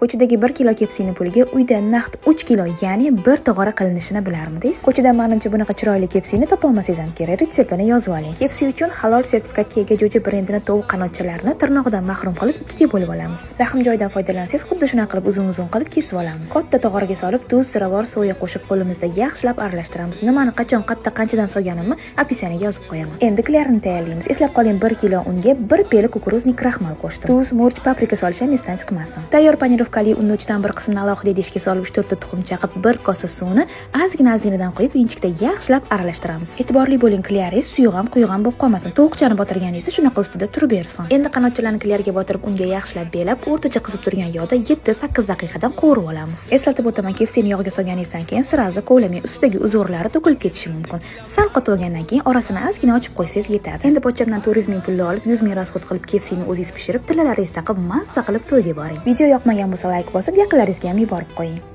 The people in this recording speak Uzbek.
Ko'chadagi 1 kilo KFCni puliga uyda naqd 3 kilo, ya'ni bir tog'ora qilinishini bilarmidingiz? Ko'chada, manimcha, bunaqa chiroyli KFCni topolmasangiz ham kerak. Retseptini yozib oling. KFC uchun halol sertifikatga ega Jo'ja brendini tovuq qanotchalarini tirnog'idan mahrum qilib, ikkiga bo'lib olamiz. Lahm joyidan foydalansangiz, xuddi shunaqa qilib uzun-uzun qilib kesib olamiz. Katta tog'oraga solib, tuz, ziravor, soya qo'shib, qo'limizda yaxshilab aralashtiramiz. Nimani qachon, qatta, qanchadan solganimni описание ga yozib qo'yaman. Endi klyarini tayyorlaymiz. Eslab qoling, 1 kilo unga 1 piyola кукурузный kraxmal qo'shdim. Tuz, murch, paprika solish ham esdan chiqmasin. Tayyor панировка li unni uchdan bir qismini alohida idishga solib, 3-4 ta tuxum chaqib, bir kosa suvni ozgina ozginadan quyib, inchikda yaxshilab aralashtiramiz. E'tiborli bo'ling, klyaringiz suyuq ham, quyuq ham bo'lib qolmasin. Tovuqchani botirganingizda shunaqa ustida turib bersin. Endi qanotchalarni klyarga botirib, unga yaxshilab belab, o'rtacha qizib turgan yog'da 7-8 daqiqadan qovurib olamiz. Eslatib o'taman, KFCni yog'ga solganingizdan keyin сразу kovlamang, ustidagi узор lari to'kilib ketishi mumkin. Sal qotib olgandan keyin orasini ozgina ochib qo'ysangiz yetadi. Endi pochchamdan 400 ming pulni olib, 100 ming расход qilib, KFCni o'zingiz pishirib, tillalaringizni taqib, mazza qilib to'yga boring. Video yoqmagan bo'lsa, layk bosib, yaqinlaringizga ham yuborib qo'ying.